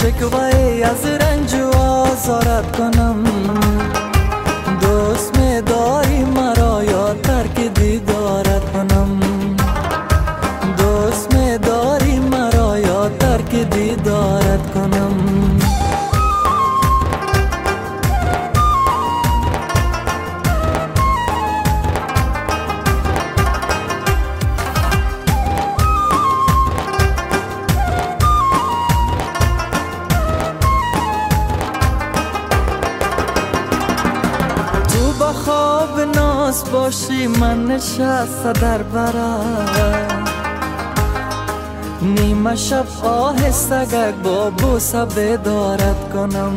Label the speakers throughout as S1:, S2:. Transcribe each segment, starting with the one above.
S1: شکوه از رنج و آزارت کنم؟ دوست می داری مرا یا ترک دیدارت کنم؟ دوست می داری مرا یا ترک دیدارت کنم؟ تو با خواب ناز باشی من نشسته در برم، نیمه شب آهسته با بوسه بیدارت کنم.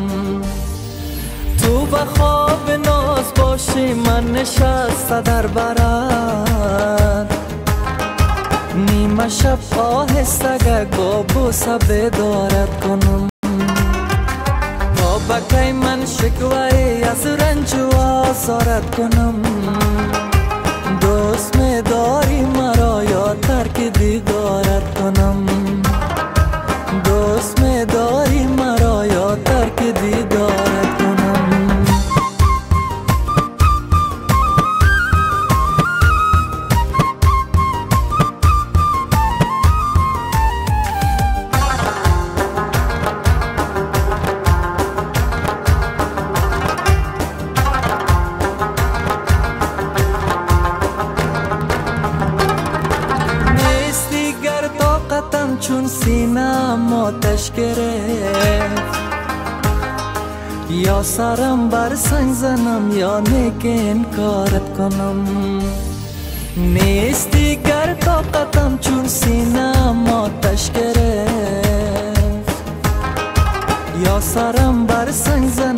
S1: تو با خواب ناز باشی من نشسته در برم، نیمه شب آهسته با بوسه بیدارت کنم. تا بکی من شکوه از رنج و آزارت کنم؟ دوست می داری مرا یا ترک دیدارت کنم؟ دوست می داری مرا یا ترک دیدارت کنم؟ چون سینه‌ام آتش گرفت، یا سرم بر سنگ زنم یا نیک انکارت کنم. نیست دیگر طاقتم چون سینه‌ام آتش گرفت، یا سرم بر سنگ زنم